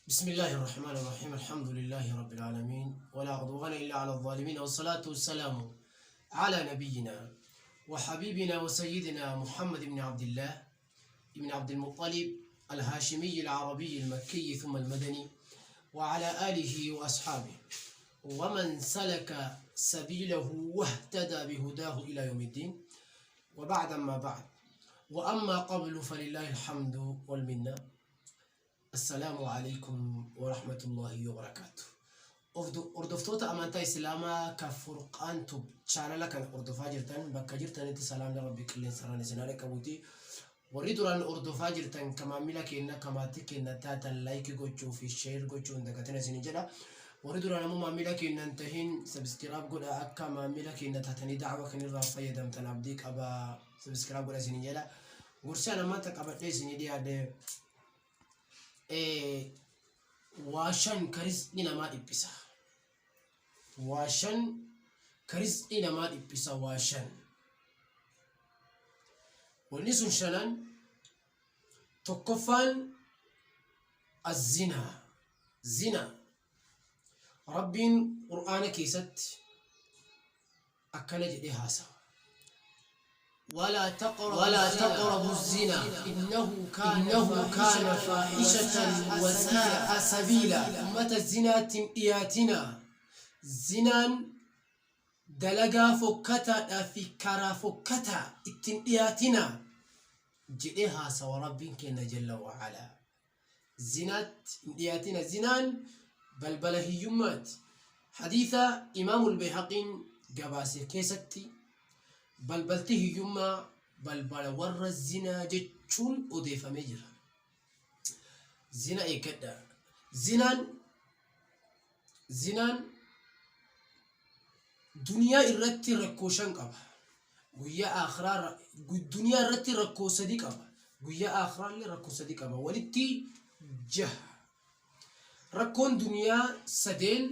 بسم الله الرحمن الرحيم الحمد لله رب العالمين ولا عدوان إلا على الظالمين والصلاة والسلام على نبينا وحبيبنا وسيدنا محمد بن عبد الله بن عبد المطلب الهاشمي العربي المكي ثم المدني وعلى آله وأصحابه ومن سلك سبيله واهتدى بهداه إلى يوم الدين وبعد ما بعد وأما قبل فلله الحمد والمنة Assalaamu Aleykum Warahmatullahi Wabarakaatu. Hordoftoota amantaa Islaamaa ka Furqaan Tube chaanala kana hordofaa jirtan bakka jirtanitti salaamni Rabbi qilleensarraan isin haa dhaqqabuuti. Warri duraan hordofaa jirtan ka maamila keenna ka maatii keenna taatan like gochuu fi share gochuu hin dagatina isin jedha. Warri duraan ammoo maamila keenna hin tahin subscribe godha akka maamila keenna taatanii da'wa kanirraa fayyadamtan abdii qaba subscribe godha isin jedha. Gorsi an ammaanta qabadhee isinii dhiyaadhe waa shan ka rizqii namaa dhiphisa. Waa shan ka rizqii namaa dhiphisa waa shan. Wanni sun shanan tokkoffaan azzinaa zina Rabbiin Qur'aana keessatti akkana jedhee haasawa. Walaa taqrabu zinaa innahu kaana faahishatan wasaa'a sabiila. Ummata zinaatti hin dhiyaatinaa. Zinaan dalagaa fokkataadhaa fi karaa fokkataa itti hin dhiyaatinaa jedhee haasawa Rabbiin keenya jalla wa'alaa. Zinaatti hin dhiyaatina. Zinaan balbala hiyyummaati. Hadiisa Imaamul Bayhaqiin gabaase keessatti balbalti hiyyummaa balbala warra zinaa jechuun odeeffamee jira. Zina eeggadhaa. Zinaan Zinaan duniyaa irratti rakkoo shan qaba. Guyyaa aakhiraa duniyaa irratti rakkoo sadi qaba. Guyyaa aakhiraa illee rakkoo sadi qaba. Walitti jaha. Rakkoon duniyaa sadeen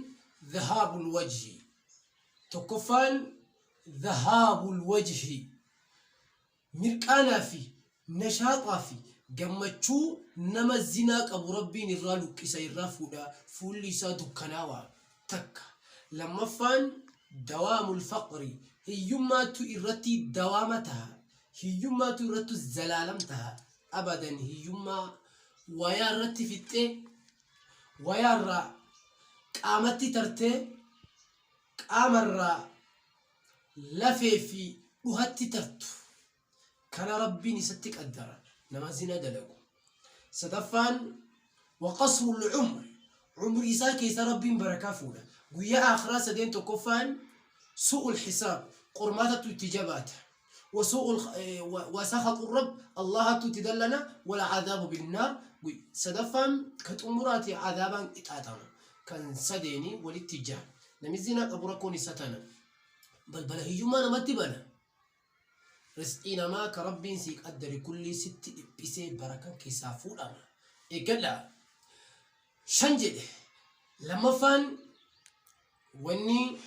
dhahaabul wajhi. Tokkoffaan dhahaabul wajhi. Mirqaanaa fi nashaaxaa fi gammachuu nama zinaa qabu Rabbiin irraa luqqisa irraa fuudha fuulli isaa dukkanaawa takka. Lammaffaan dawaamul faqri hiyyummaatu irratti dawaama taha hiyyummaatu irratti zalaalam taha abadan hiyyummaa wayaa irratti fixxee wayaa irraa qaamatti tartee qaamarraa lafee fi dhuhatti tartu kana Rabbiin isatti qaddara nama zina dalagu. Sadaffaan waqasrul umr umrii isaa keessa Rabbiin barakaa fuudha. Guyyaa aakhiraa sadeen tokkoffaan su'ul hisaab qormaatatu itti jabaata. Wasakhaxu rabb Allahatu itti dallana wal adaabu binnaar sadaffaan ka xumuraati adaabaan qixaaxama kan sadeeni walitti jaha. Namni zinaa qabu rakkoon isa tana. Balbala hiyyummaa namatti bana. Risqii namaa ka Rabbiin sii qaddare kullii sitti dhiphisee barakan keessaa fuudhama. Eeggadhaa. Shan jedhe. Lammaffaan wanni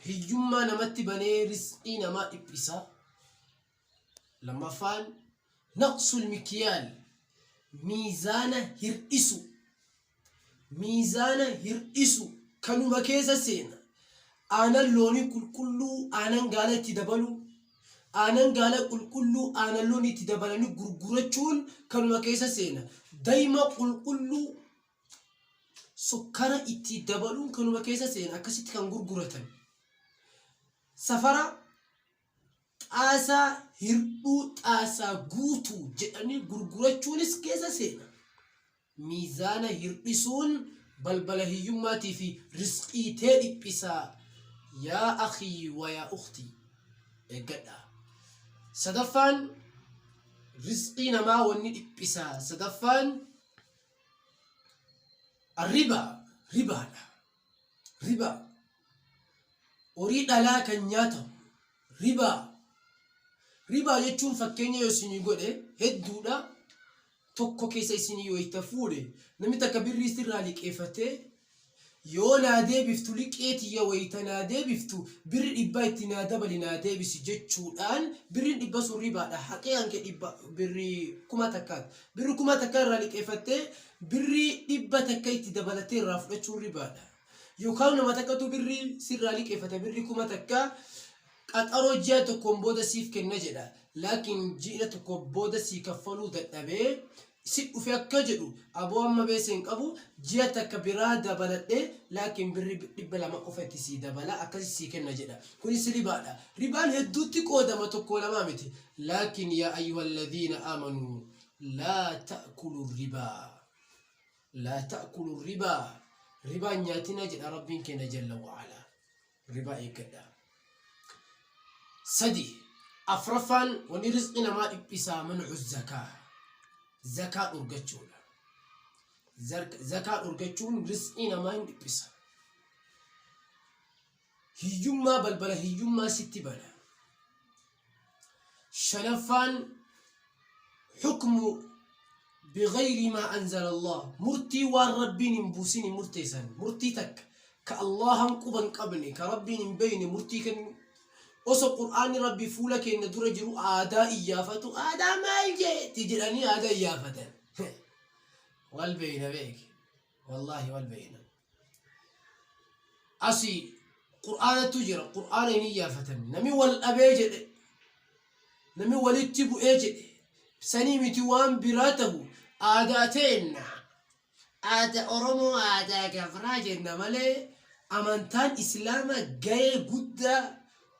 hiyyummaa namatti banee risqii namaa dhiphisa. Lammaffaan naqsul mikiyaal miizaana hir'isu. Miizaana hir'isu kanuma keessa seena. Aanan loonii qulqulluu aanan gaala itti dabaluu, aanan gaala qulqulluu aanan loonii itti dabalanii gurgurachuun kanuma keessa seena. Dayma qulqulluu sukkara itti dabaluun kanuma keessa seena akkasitti kan gurguratan. Safara xaasaa hirdhuu xaasaa guutuu jedhanii gurgurachuunis keessa seena. Miizaana hirdhisuun balbala hiyyummaatii fi rizqii tee dhiphisa. Yaa akhii wa yaa ukhtii eeggadhaa. Sadaffaan rizqii namaa wanni dhiphisa sadaffaan arribaa ribaadha. Ribaa horii dhalaa kan nyaatamu ribaa. Ribaa jechuun fakkeenya yoo isinii godhe hedduudha. Tokko keessa isinii wayita fuudhe namni takka birrii sirraa liqeeffatee Yoo naa deebiftu liqee tiyya wayta naa deebiftu birri dhibbaa itti naa dabali naa deebisi jechuudhaan birriin dhibba sun ribaadha. Haqee hanke dhibba birri 1000ti. Birri 1000 irraa liqeeffattee birrii 100 itti dabalattee irraa fudhachuun ribaadha. Yookaan nama takkatu birrii sirraa liqeeffate birrii 1000 qaxaroo ji'a tokkoon booda siif kenna jedha. Laakiin ji'a tokko booda sii kaffaluu dadhabee si dhufe akka jedhu aboo amma beese hin qabu ji'a takka biraa dabaladhe laakiin birri 200 qofa itti sii dabala akkasi sii kenna jedha. Kunis ribaadha. Ribaan hedduutti qoodama tokko lamaa miti. Laakiin yaa ayyuhalladhiina aamanuu laa ta'kulu ribaa. Laa ta'kulu ribaa. Ribaa hin nyaatinaa jedha Rabbiin keenya jalla wa'ala. Ribaa eeggadhaa. Sadi, afraffaan wanni rizqii namaa dhiphisaa man'u zakaa. Zakaa dhorgachuudha. Zakaa dhorgachuun rizqii namaa hin dhiphisa. Hiyyummaa balbala hiyyummaa sitti bana. Shanaffaan hukmu bighayri maa anzala Allah murtii waan Rabbiin hin buusin hin murteessan murtii takka ka Allahan quba hin qabne ka Rabbiin hin beeyne murtii kennu oso Qur'aanni Rabbi fuula keenya dura jiru aadaa iyyaafatu aadaa maal jeetti jedhanii aadaa iyyaafatan wal beeyna beeki wallaahi wal beeyna Asi Qur'aanatu jira. Qur'aana hin iyyaafatan. Nami wal dhabee jedhe, nami walitti bu'ee jedhe, sanii miti waan biraa tahu aadaa teenna. Aadaa Oromoo aadaa gabraa jenna malee amantaan Islaamaa gahee guddaa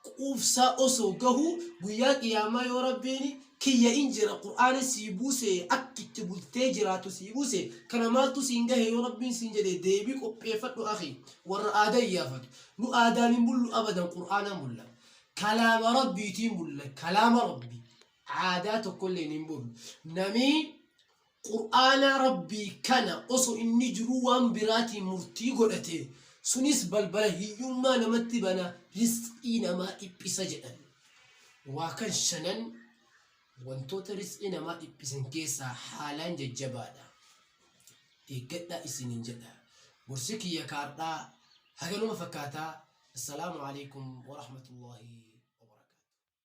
quufsaa osoo gahuu guyyaa qiyaamaa yoo Rabbiin kiyya in jira qur'aana sii buuse akki itti bultee jiraatu sii buuse kana maaltu siin gahe yoo Rabbiin siin jedhe deebii qopheeffadhu akhi warra aadaa iyyaafatu nu aadaan hin bullu abadan qur'aanaan bulla kalaama Rabbiitiin bulla kalaama Rabbii aadaa tokkolleen hin bullu namii Qur'aana Rabbii kana osoo inni jiruu waan biraatiin murtii godhate, sunis balbala hiyyummaa namatti bana, rizqii namaa dhiphisa jedhan. Waa kan shanan wantoota rizqii namaa dhiphisan keessaa haalaan jajjabaadha. Eeggadhaa isiniin jedha. Gorsi kiyya kaardhaa haganuma fakkaataa. Assalaamu alaikum warahmatullaahi.